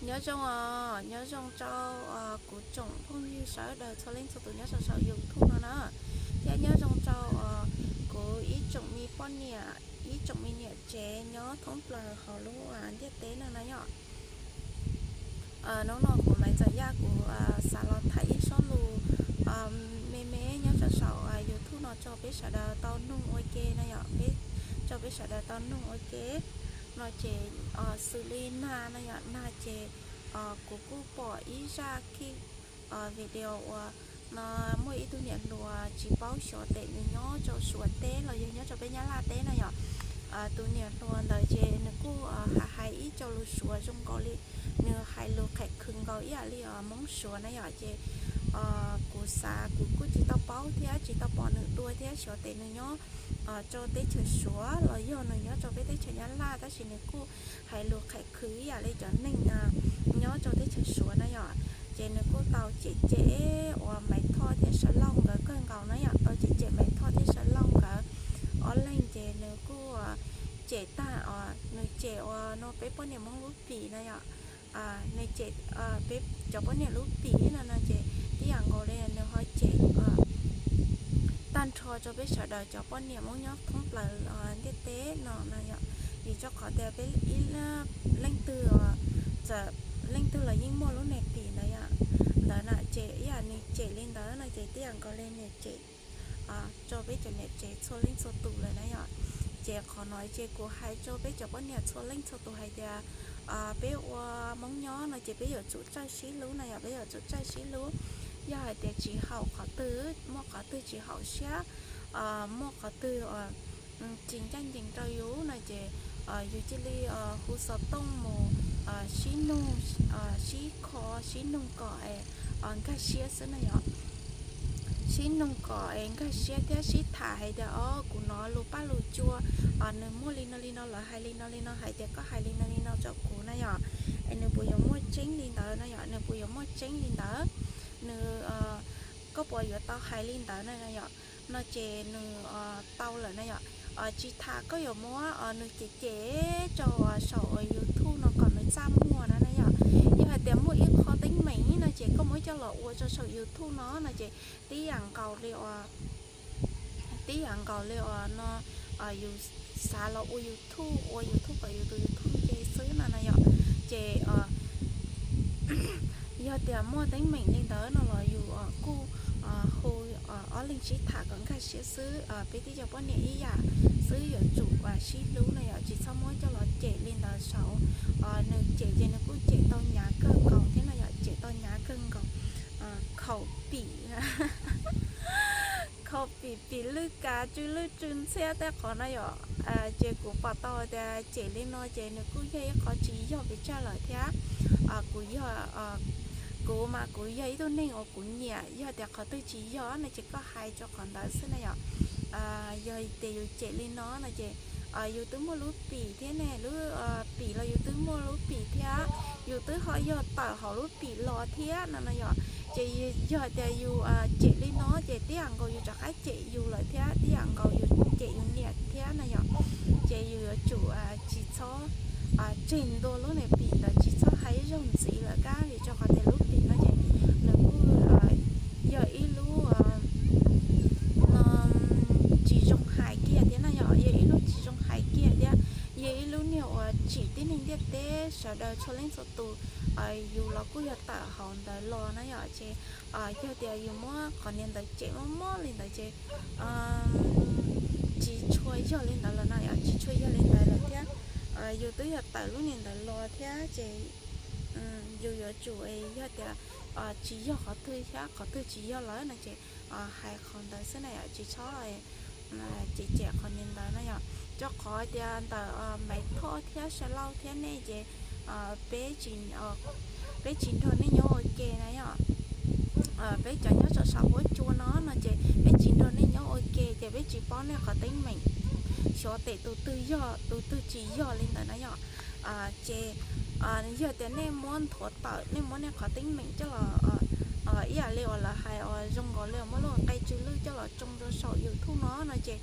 Nyob zoo, nyob zoo rau kuv tsoom phooj ywg sawv daws txhua leej txhua tus nyob rau saum YouTube no na, thiab nyob zoo rau kuv ib tsoom me poj niam, ib tsoom me niam tsev nyob thoob plaws hauv lub ntiaj teb no na yom. Hnub no kuv Maiv Ntxawm Yaj kuv xav los tham ib sob lus me me nyob rau saum YouTube no rau peb sawv daws tau noog ua ke na yom, peb, rau peb sawv daws tau noog ua ke no ces xws li nag no yom, nag ces kuv kuj pom ib zaj video uas no muaj ib tug niam hluas tsis paub xyov tes nws nyob rau Suav teb los yog nyob rau peb Nyab Laj teb na yom. Tus niam hluas ntawd ces nws kuj hais hais ib co lus Suav zoo nkaus li, nws hais lus qhia khwv nkaus ib yam li Hmoob Suav na yom. Ces kuv xav kuv kuj tsis tau paub thiab tsis tau pom nws dua thiab xyov tes nws nyob rau teb chaws Suav los yog nws nyob rau peb teb chaws Nyab Laj, tab sis nws kuj hais lus qhia khwv ib yam li cov neeg nyob rau teb chaws Suav na yom. Ces nws kuj tau cem cem uas Maiv Thoj thiab Sawv Lauj nkawd kawg nkaus na yom, tau cem cem Maiv Thoj thiab Sawv Lauj nkawd ob leeg ces nws kuj cem tag, nws cem uas no peb poj niam Hmoob lub pim na yom, nws cem peb cov poj niam lub pim no no ces tib yam nkaus li nws ho cem tag nrho rau peb sawv daws cov poj niam Hmoob nyob thoob plaws ntiaj teb no no yom. Vim rau qhov tias peb ib leej twg txawm leej twg los yeej muaj lub niag pim ntawd yom, ntawd na ces ib yam nws cem li ntawd no ces tib yam nkaus li nws cem rau peb cov niam tsev txhua leej txhua tus lawm na yom. Ces qhov no ces kuv hais rau peb cov poj niam txhua leej txhua tus hais tias peb ua Hmoob nyob no ces peb yuav tsum txawj sib hlub na yom, peb yuav tsum txawj sib hlub. Yog hais tias tsis haum qhov twg, muaj qhov twg tsis haum siab, muaj qhov twg tsis ncaj ncees rau yus no ces yus cia li hu xov tooj mus sib nug, sib kho sib nug kom nkag siab xwb na yom. Sib nug kom nkag siab thiab sib tham hais tias o kuv hnov lus paj lus tsua, nws muaj li no li no, lawv hais li no li no hais tias koj hais li no li no rau kuv na yom, es nws puas yuav muaj tseeb li ntawd na yom, nws puas yuav muaj tseeb li ntawd, nws, koj puas yuav tau hais li ntawd na yom. No ces nws tau lawm na yom. Tsis tham koj yuav muab nws cem cem rau saum YouTube no kom nws txaj muag na na yom. Yog hais tias muaj ib qho teeb meem no ces koj muab coj los ua rau saum YouTube no no ces tib yam nkaus li uas, tib yam nkaus li uas no yus xav los ua YouTube, ua YouTube kom yus tus YouTube nce xwb no na yom. Ces yog tias muaj teeb meem li ntawd no los yus kuj hu ob leeg sib tham kom nkag siab xwb, peb tib co poj niam ib yam xwb yuav tsum sib hlub no yom, tsis txhob muab coj los cem li ntawd saud. Nws cem ces nws kuj cem tau hnyav kawg nkaus thiab no yom, cem tau hnyav kawg nkaus, khaum pim, khaum pim, pim lwj kav tsw lwj tsw ntxhiab tej qhov no yom. Ces kuv pom tau tias cem li no ces nws kuj yog ib qho tsis yog pes tsawg lawm thiab. Kuv yog, kuv mas kuv yog ib tug neeg uas kuv nyiam, yog tias qhov twg tsis yog no ces koj hais rau qhov ntawd xwb na yom. Yog tias yus cem li no no ces yus twb muaj lub pim thiab ne, lub pim los yus twb muaj lub pim thiab, yus twb ho yog tawm hauv lub pim los thiab no no yom. Ces yog tias yus cem li no ces tib yam nkaus yus rov qab cem yus lawm thiab, tib yam nkaus yus cem yus niam thiab no yom. Ces yus yuav tsum tsis txhob tseg ntua lub niag pim ntawd, tsis txhob hais ib zaug ntxiv lawm kab, vim rau qhov tias lub pim no ces nws kuj yog ib lub no tsis zoo hais kiag thiab na yom, yog ib lub tsis zoo hais kiag thiab, yog ib lub niag uas tsim tib neeg ntiaj teb sawv daws txhua leej txhua tus, yus los kuj yog tawm hauv ntawd los na yom. Ces yog tias yus muab qhov niag ntawd cem mob mob li ntawd ces tsis tshua yog li ntawd lawm na yom, tsis tshua yog li ntawd lawm thiab. Yus twb yog tawm lub niag ntawd los thiab ces yus yuav tsum, yog tias tsis yog qhov twg thiab qhov twg tsis yog lawm no ces hais qhov ntawd xwb na yom, tsis txhob cem cem qhov niag ntawd na yom. Rau qhov tias ntawm Maiv Thoj thiab Sa Lauj thiab nej ces peb tsis, peb tsis nrog nej nyob ua ke na yom. Peb cov nyob rau saum huab cua no no ces peb tsis nrog nej nyob ua ke ces peb tsis paub nej qhov teeb meem, xyov tes tus twg yog tus twg tsis yog li ntawd na yom. Ces yog tias nej muab nthuav tawm, nej muab nej qhov teeb meem coj los ib yam li uas lawv hais uas zoo nkaus li uas muab lub qe tsw lwj coj los tsoo rau saum YouTube no no ces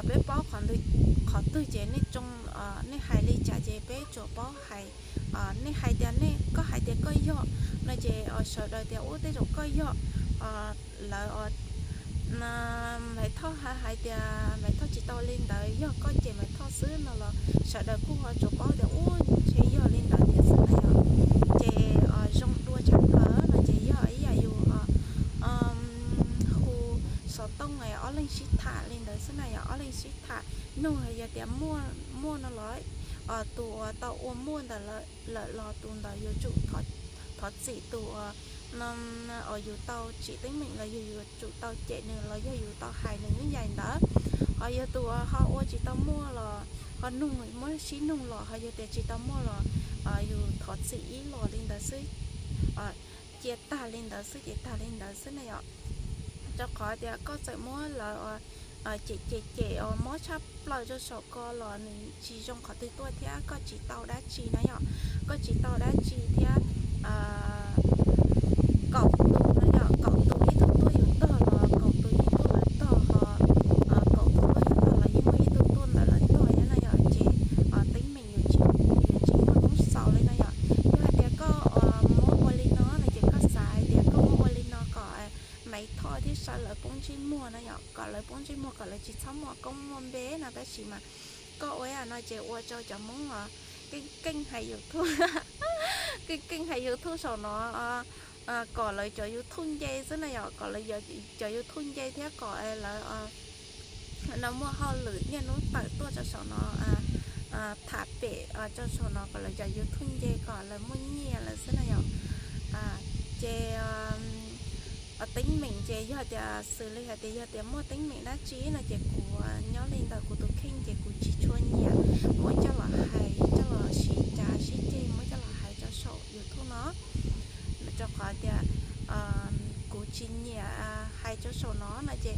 peb paub qhov twg ces nej tsoo, nej hais li cas ces peb tsuas paub hais, nej hais tias nej, koj hais tias koj yog no ces sawv daws tias ub tej zaum koj yog. Lawv, Maiv Thoj hais tias Maiv Thoj tsis tau li ntawd, yog koj ces Maiv Thoj xwb no los sawv daws kuj ho tsuas paub tias ub ntshe yog li ntawd thiab xwb na yom. Ces zoo dua tshaj plaws no ces yog ib yam yus hu xov tooj ob leeg sib tham li ntawd xwb na yom, ob leeg sib tham nug yog tias muaj no los tus uas tau ua muaj ntawd lawm los tus ntawd yuav tsum thov txim tus uas yus tau tsim teeb meem los yog yuav tsum tau cem nws los yog yus tau hais nws lub yais ntawd. Ho yog tus uas ho ua tsis tau muaj los ho nug, muab sib nug los ho yog tias tsis tau muaj los yus thov txim ib los li ntawd xwb, cia tag li ntawd xwb ces tag li ntawd xwb na yom. Rau qhov tias koj txawm muab lawv cem cem cem uas mob tshaj plaws rau saum ko los nws tsis zoo qhov twg tuaj thiab koj tsis tau dab tsi na yom, koj tsis tau dab tsi thiab. Kaum tus no yom, kaum tus ib tug tuaj yus tog los kaum tus yeej tuaj lawv tog, ho kaum tus tuaj yus tog los yeej muaj ib tug tuaj ntawm lawv tog thiab na yom, ces teeb meem yuav tsis muaj hnub xaus li na yom. Yog hais tias koj muab ua li no no ces koj xav hais tias koj muab ua li no kom Maiv Thoj thiab Saw lawv poob ntsej muag na yom, kom lawv poob ntsej muag kom lawv tsis txhob muaj koob muaj npe no tab sis mas koj ua ib yam no ces ua rau cov Hmoob keej keej hais YouTube, keej keej hais YouTube saum no kom lawv cov YouTube nce xwb na yom, kom lawv cov YouTube nce thiab kom lawv no muaj hauj lwm niaj hnub tawm tuaj rau saum no, tham pem rau saum no kom lawv cov YouTube nce kom lawv muaj nyiaj lawm xwb na yom. Ces teeb meem ces yog tias xws li hais tias yog tias muaj teeb meem dab tsi no ces kuv nyob li ntawm kuv tus kheej ces kuv tsis tshua nyiam muab coj los hais, coj los sib cav sib ceg, muab coj los hais rau saum YouTube no, rau qhov tias kuv tsis nyiam hais rau saum no no ces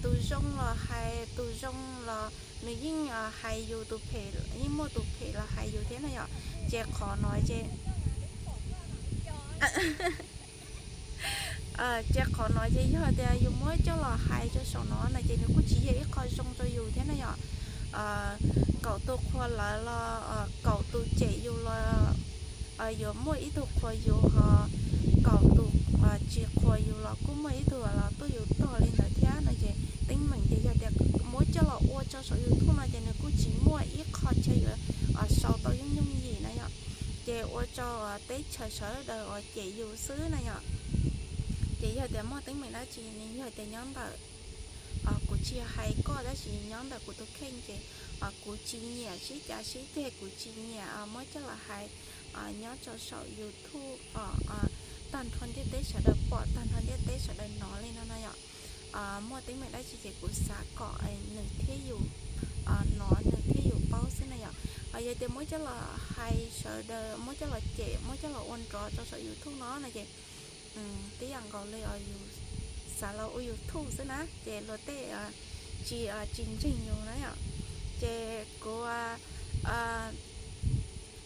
tus zoo los hais, tus zoo los nws yeej hais yus, tus phem yeej muaj tus phem los hais yus thiab na yom. Ces qhov no ces ces qhov no ces yog tias yus muab coj los hais rau saum no no ces nws kuj tsis yog ib qho zoo rau yus thiab na yom. Kaum tus qhuas lawv los kaum tus cem yus los yuav muaj ib tug qhuas yus, ho kaum tus tsis qhuas yus los kuj muaj ib tug los tuaj yus tog li ntawd thiab no ces teeb meem ces yog tias muab coj los ua rau saum YouTube no ces nws kuj tsis muaj ib qho chaw yuav sau tau yooj yooj yim na yom. Ces ua rau teb chaws sawv daws uas cem yus xwb na yom. Ces yog tias muaj teeb meem dab tsi nws yog tias nyob ntawm, kuv tsis hais koj tab sis nyob ntawm kuv tus kheej ces kuv tsis nyiam sib cav sib ceg, kuv tsis nyiam muab coj los hais nyob rau saum YouTube kom tag nrho ntiaj teb sawv daws pom, tag nrho ntiaj teb sawv daws hnov li no no yom. Muaj teeb meem dab tsi ces kuv xav kom nws thiab yus hnov, nws thiab yus paub xwb na yom. Ho yog tias muab coj los hais sawv daws, muab coj los cem, muab coj los ua nrov rau saum YouTube no no ces tib yam nkaus li yus xav los ua YouTube xwb na ces luag tej tsis, tsis ntseeg yus na yom. Ces kuv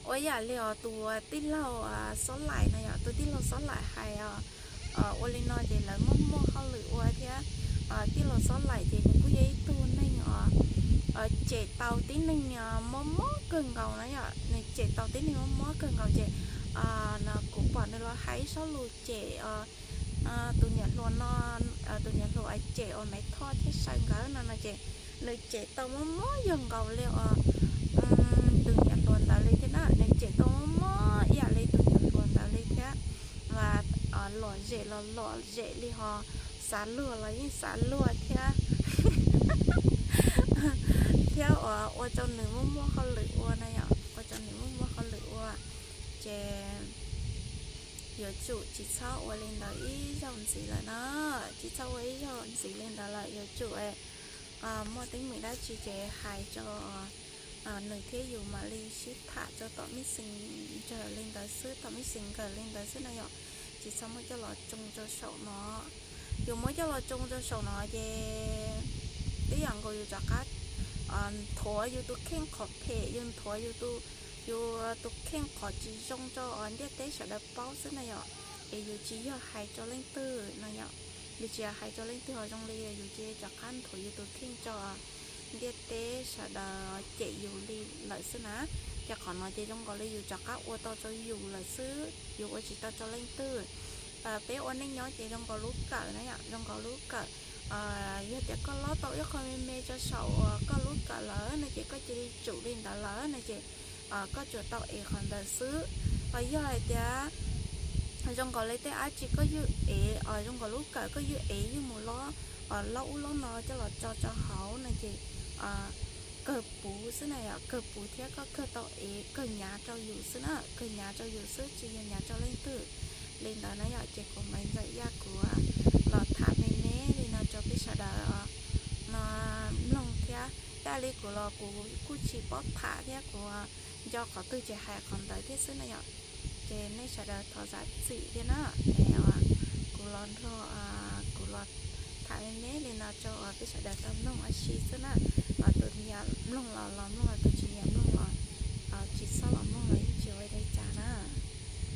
ua yam li os tus tij laug Xob Laim no yom, tus tij laug Xob Laim hais os, ua li no ces lawv muaj muaj hauj lwm ua thiab. Tij laug Xob Laim ces nws kuj yog ib tug neeg os cem tau tib neeg mob mob kawg nkaus na yom, nws cem tau tib neeg mob mob kawg nkaus ces no kuv pom nws los hais ib sob lus cem os tus niam hluas no, tus niam hluas cem uas Maiv Thoj thiab Saw nkawd no no ces nws cem tau mob mob yog nkaus li os tus niam hluas ntawd li thiab na, nws cem tau mob mob ib yam li tus niam hluas ntawd li thiab. Lom zem los lom zem li ho xav luag los yeej xav luag thiab, thiab uas ua rau nws muaj muaj hauj lwm ua na yom, ua rau nws muaj muaj hauj lwm ua ces yuav tsum tsis txhob ua li ntawd ib zaug ntxiv lawm na, tsis txhob ua ib zaug ntxiv li ntawd lawm, yuav tsum muaj teeb meem dab tsi ces hais rau nws thiab yus mam li sib tham rau tom Messenger li ntawd xwb, tom Messenger li ntawd xwb na yom. Tsis txhob muab coj los tsoo rau saum no, yus muab coj los tsoo rau saum no ces tib yam nkaus yus rov qab nthuav yus tus kheej qhov phem, yus nthuav yus tus, yus tus kheej qhov tsis zoo rau ntiaj teb sawv daws paub xwb na yom. Es yus tsis yog hais rau leej twg no yom, yus tsis yog hais rau leej twg ho zoo li yus cia li rov qab nthuav yus tus kheej rau ntiaj teb sawv daws cem yus li lawm xwb na. Ces qhov no ces zoo nkaus li yus rov qab ua tau rau yus lawm xwb, yus ua tsis tau rau leej twg. Peb ua neej nyob ces zoo nkaus lub kawm na yom, zoo nkaus lub kawm. Yog tias koj lob tau ib qho me me rau saum uas koj lub kawm lawm no ces koj cia li tsum li ntawd lawm no ces koj tsuas tau ev qhov ntawd xwb. Ho yog hais tias zoo nkaus li tej dab tsi koj ywj ev, zoo nkaus lub kawm koj ywj ev ywj mus lob, lob ub lob no coj los tso rau hauv no ces kawg puv xwb na yom, kawg puv thiab koj kawg tau ev, kawg nyav rau yus xwb na, kawg nyav rau yus xwb tsis yog nyav rau leej twg li ntawd na yom. Ces kuv Maiv Ntxawm Yaj kuv los tham me me li no rau peb sawv daws no mloog thiab. Ib yam li kuv los kuv kuj tsis paub tham thiab, kuv nco qhov twg ces hais qhov ntawd thiab xwb na yom. Ces nej sawv daws thov zam txim thiab na. Kuv los nrog, kuv los tham me me li no rau peb sawv daws tau mloog ua si xwb na. Tus nyiam mloog los los mloog, tus tsis nyiam mloog